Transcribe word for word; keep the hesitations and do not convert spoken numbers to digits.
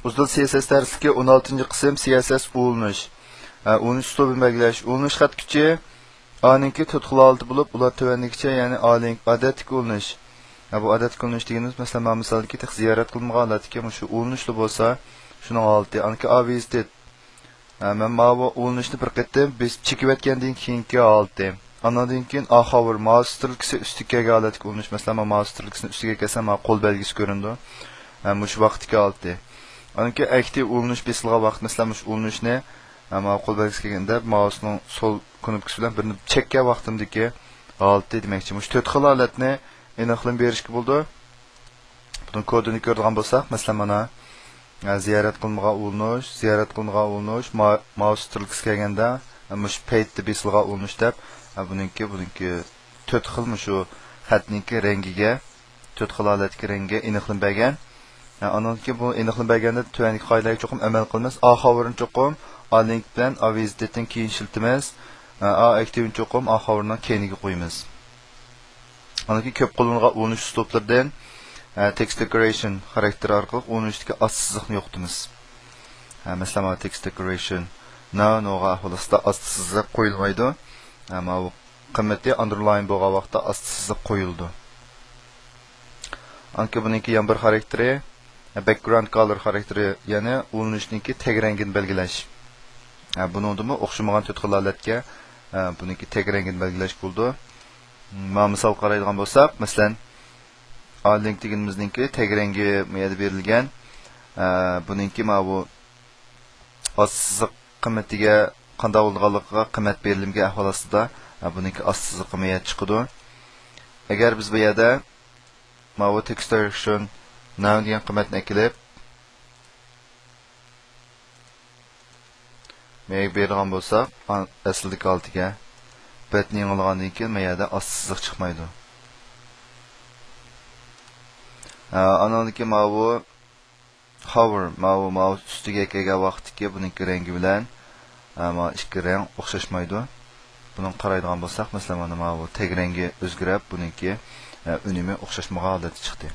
ئۇزدىل سى ئېس ئېس دەرسلىكى، ئون ئالتىنچى قىسىم، سى ئېس ئېس ئۇلىنىش. ھە، ئۇلىنىش ئۇسلۇبىنى بەلگىلەش. ئۇلىنىش خەت كۈچى ئانىڭكى تۆت خىل ھالىتى بولۇپ، ئۇلار تۆۋەندىكىچە، يەنى ئالىڭ-، ئادەتتىكى ئۇلىنىش. ھە، بۇ ئادەتتىكى ئۇلىنىش دېگىنىمىز، مەسىلەن، مانا مىسالدىكى تېخى زىيارەت قىلمىغان ھالەتتىكى مۇشۇ ئۇلىنىشلا بولسا، شۇنىڭ ھالىتى. ئانىڭكى ئاۋىزىتېت. ھە، مەن ماۋۇ ئۇلىنىشنى بىر قېتىم بېسىپ چېكىۋەتكەندىن كېيىنكى ھالىتى. ئاندىن كېيىن ئاخاۋۇر ماۋۇس سترېلكىسى ئۈستىگە كەلگەن ھالەتتىكى ئۇلىنىش. مەسىلەن، مانا ماۋۇس سترېلكىسىنى ئۈستىگە كەلسەم، مانا قول بەلگىسى كۆرۈنىدۇ. ھە، مۇشۇ ۋاقىتتىكى ھالىتى. ئاندىن كېيىن ئاكتىپ ئۇلىنىش بېسىلغان ۋاقىت، مەسىلەن، مۇشۇ ئۇلىنىشنى، ھە، ماۋۇ قول بەلگىسى كەلگەندە ماۋۇسنىڭ سول كۇنۇپكىسى بىلەن بىرنى چەككەن ۋاقتىمدىكى ھالىتى دېمەكچى. مۇشۇ تۆت خىل ھالەتنى ئېنىقلىما بېرىشكە بولىدۇ. بۇنىڭ كودىنى كۆرىدىغان بولساق، مەسىلەن، مانا، ئە، زىيارەت قىلمىغان ئۇلىنىش، زىيارەت قىلمىغان ئۇلىنىش، ما-، ماۋۇس سترېلكىسى كەلگەندە، ئە، مۇشۇ پەيتتە بېسىلغان ئۇلىنىش دەپ، ئە، بۇنىڭكى، بۇنىڭكى تۆت خىل مۇشۇ خەتنىڭكى رەڭگىگە، تۆت خىل ھالەتتىكى رەڭگىگە ئېنىقلىما بەرگەن. ئە، ئاندىن كېيىن بۇ ئېنىقلىما بەرگەندە تۆۋەندىكى قائىدىلەرگە چوقۇم ئەمەل قىلىمىز. ئاخاۋۇرنى چوقۇم ئالىڭ بىلەن ئاۋىزىتېتتىن كېيىن ئىشلىتىمىز. ئە، ئاكتىپنى چوقۇم ئاخاۋۇرنىڭ كەينىگە قويىمىز. ئاندىن كېيىن كۆپ قوللانغان ئۇلىنىش ئۇسلۇبلىرىدىن، ئە، تېكىست دېكورېيشن خاراكتېرى ئارقىلىق ئۇلىنىشتىكى ئاستا سىزىقنى يوقىتىمىز. ئە، مەسىلەن، مانا تېكىست دېكورېيشن، ناۋ، نوغا ئەھۋال ئاستىدا ئاستا سىزىق قويۇلمايدۇ. ئە، ماۋۇ قىممىتى ئاندېرلاين بولغان ۋاقىتتا ئاستا سىزىق قويۇلىدۇ. ئاندىن كېيىن بۇنىڭكى يەنە بىر خاراكتېرى، ئە، بەكگراۋند كالېر خاراكتېرى، يەنى ئۇلىنىشنىڭكى تەگ رەڭگىنى بەلگىلەش. ئە، بۇنىڭدىمۇ ئوخشىمىغان تۆت خىل ھالەتكە، ئە، بۇنىڭكى تەگ رەڭگىنى بەلگىلەشكە بولىدۇ. مانا مىسال قارايدىغان بولساق، مەسىلەن، ئالىڭ دېگىنىمىزنىڭكى تەگ رەڭگى ما يەردە بېرىلگەن. ئە، بۇنىڭكى ماۋۇ ئاستا سىزىق قىممىتىگە قانداق بولىدىغانلىقىغا قىممەت بېرىلمىگەن ئەھۋال ئاستىدا، ئە، بۇنىڭكى ئاستا سىزىقى ما يەردە چىقىدۇ. ئەگەر بىز بۇ يەردە ماۋۇ تېكىست دايرېكشن ناۋ دېگەن قىممەتنى ئەكېلىپ، مەيگە بېرىدىغان بولساق، ئا-، ئەسلىدىكى ھالىتىگە بەتنى يېڭىلىغاندىن كېيىن، ما يەردە ئاستا سىزىق چىقمايدۇ. ئا، ئانىڭدىكى ماۋۇ خاۋۇر، ماۋۇ، ماۋۇ ئۈستىگە كەلگەن ۋاقىتتىكى بۇنىڭكى رەڭگى بىلەن، ئا، ماۋۇ ئىككى رەڭ ئوخشاشمايدۇ. بۇنىڭغا قارايدىغان بولساق، مەسىلەن، مانا ماۋۇ تەگ رەڭگى ئۆزگىرىپ، بۇنىڭكى، ئە، ئۈنۈمى ئوخشاشمىغان ھالەتتە چىقتى.